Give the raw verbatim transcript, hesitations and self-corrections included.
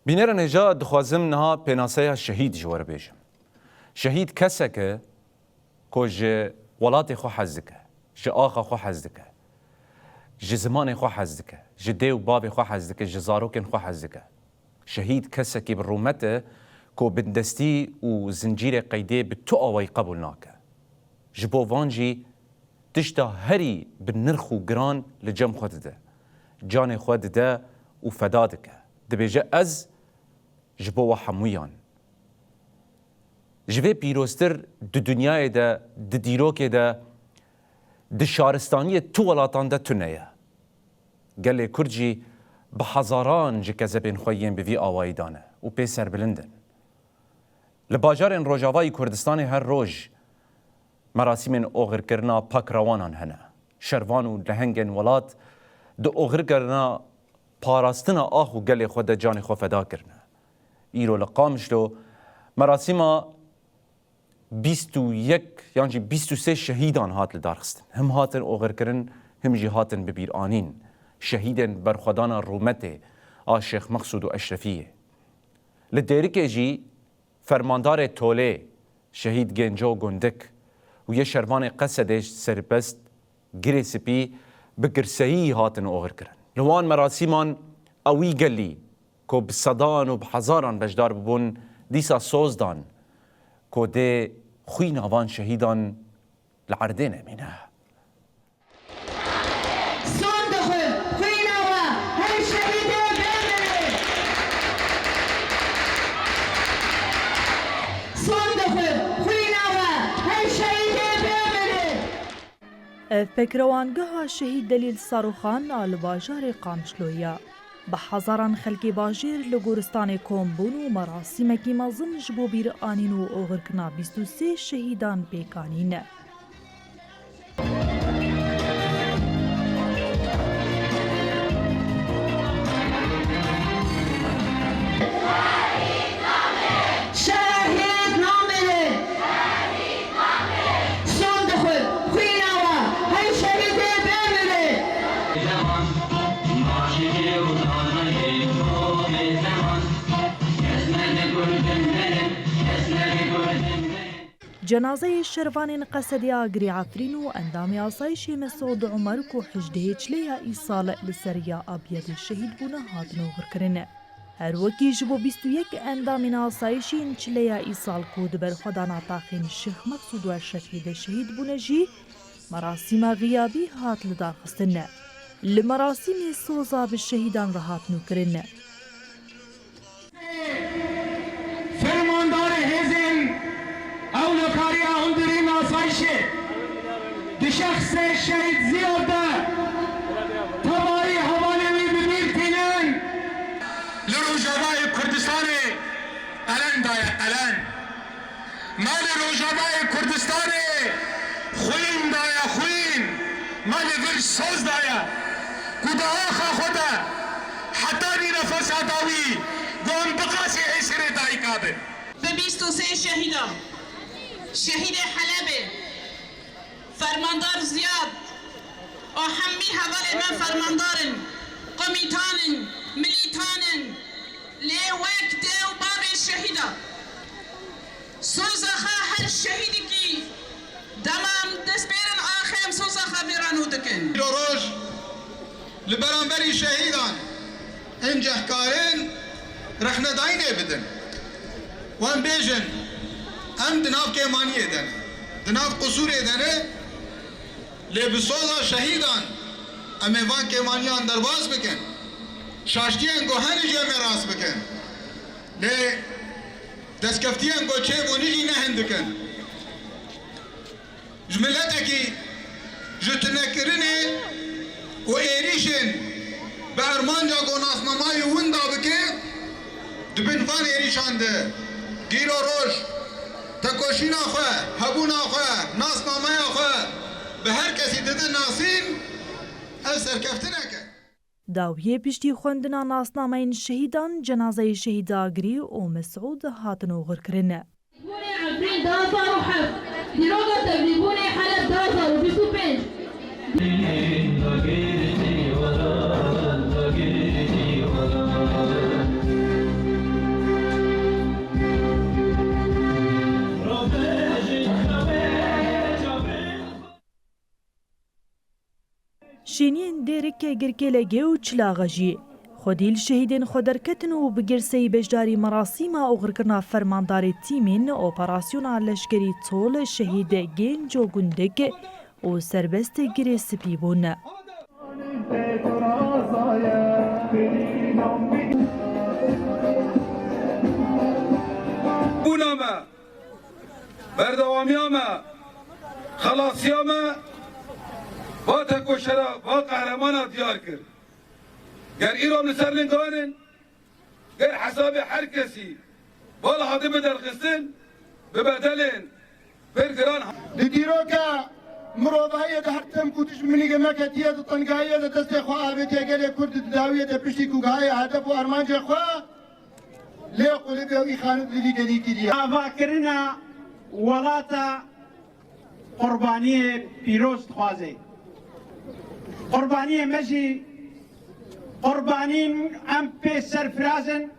Bînerên hêja, dixwazim niha pênaseya şehîd ji we re bêjim. Şehîd kesek e ku ji welatê xwe hez dike, ji axa xwe hez dike, ji zimanê xwe hez dike, ji dê û bavê xwe hez dike, ji zarokên xwe hez dike. Şehîd kesekî bi rûmet e ku bindestî û zincîrê qeydê bi tu awayî qebûl nake. Ji bo van jî tişta herî bi nirx û giran li cem xwe dide. Canê xwe dide û feda dike. Dibêje, "Ez ji bo we hemûyan." Ji vê pîroztir di dinyayê de, di dîrokê de, di şaristaniyê tu welatan de tune ye. Gelê Kurd jî bi hezaran ji kezebên xwe yên bi vî awayî dane û pê serbilind in. Li bajarên Rojavayî Kurdistanê her roj merasîmên oxirkirina pakrewanan hene. Şervan û lehengên welat di oxirkirina parastina ax û gelê xwe de canê xwe feda kirine. Îro li Qamişlo merasîma bîst û yek yan jî bîst û sê şehîdan hat lidarxistin. Him hatin oxirkirin, him jî hatin bibîranîn. Şehîdên berxwedana rûmetê a Şêx Mexsûd û Eşrefiyê. Li Dêrikê jî fermandarê Tolê, şehîd Genco Gundik û yê şervanê Qesedê serbest Girê Spî bi girseyî hatin oxirkirin. Li wan merasîman ewî gelî ku bi sedan û bi hezaran beşdar bibûn, dîsa soz dan ku dê xwîna van şehîdan li erdê nemîne. Son dixwim, xwîna we her şehîdê bimire. Son dixwim, xwîna we her şehîdê bimire. Ev pekrewangeha Şehîd Delîl Saroxan a li bajarê Qamişloyê ye. Bi hezaran xelkê bajêr li goristanê kom bûn û merasîmekî mezin ji bo bîranîn û oxirkirina bîst û sê şehîdan pêk anîn. Şehîd namire! Son dixwim, xwîna we her şehîdê bimire. Cenazeyê şervanên Qesedê Agirî Efrîn û endamê asayişê Mesûd Omer ku hejdehê çileya îsal li ser ya Abyadê şehîd bûne, hatin oxirkirin. Her wekî ji bo bîst û yek endamên asayişî yên çileya îsal ku di berxwedana taxên Şêx Mexsûd û Eşrefiyê de şehîd bûne jî, merasîma xiyabî hat lidarxistin. Li merasîmê soza bi şehîdan re hat nûkirin. Fermandarê hêzên ewlekariya hundirîn asayişê di şexsê Şehîd Ziyad de tebayî hevalê wî bi bîr tînin. Li Rojavayê Kurdistanê qelen daye qelen. Me li Rojavayê Kurdistanê xwîn daye xwîn. Me li vir soz daye ku di axa xwe de heta nînefesa dawî ku em bi qasî êsirê dayika bin. Bi bîst û sê şehîda, şehîdê Helebê, Fermandar Ziyad û hemî hevalên me fermandar in, komîtan in, milîtan in, lê wek dê û bavê şehîda. Soza xwe her şehîdekî dema em dest bêrin axê em soza xwe vê re nû dikin. Îro roj li beramberî şehîdan, enceh karin rexnedayînê bidin. Wan bêjin, em di nav kêmaniyê de ne, di nav qusûrê de ne, lê bi soza şehîdan em ê van kêmaniyan derbas bikin. Şaştiyên ku hene jî em ê rast bikin. Lê destkeftiyên ku çêbûne jî ne hin dikin. Ji miletekî ji tunekirinê û êrîşên bi armanca ku nasnamayî winda bike, di bin van êrîşan de gîro roj, tekoşîna xwe, hebûna xwe, nasnameya xwe bi her kesî dide nasîn, ev serkeftinek e. Dawiyê piştî xwendina nasnameyên şehîdan, cenazeyê şehîd Agirî û Mesûd hatin oxirkirin. Bûnê Efrîn du hezar û heft, dîroka tevlîbûnê Heleb du hezar û bîst û pênc. Girkê Lege û Çilaxa jî xwedî li şehîdên xwe derketin û bi girseyî beşdarî merasîma oxirkirina fermandarê tîmên operasyona leşkerî Çol şehîd Genco Gundik û serbestê Girê Spî bûn. Bûna me, berdewamiya me, xelasiya me, va tekoşera, va qehremana diyar kir. Ger îro em li ser lingan in, ger hesabê her kesî bal hatibe derxistin, bi bedelên pir giran. Di dîroka mirovahiyê de her tim ku dijminî me ketiye di tengahiyê de destê xwe avêtiye gelê Kurd di dawiyê de piştî ku gihayê hedef û armancê xwe lê qulibê û îxanet li vî gelî kiriye. Avakirina welata qurbaniyê pîroz dixwaze. Qurbaniyê me jî qurbanîn em pê serfiraz in.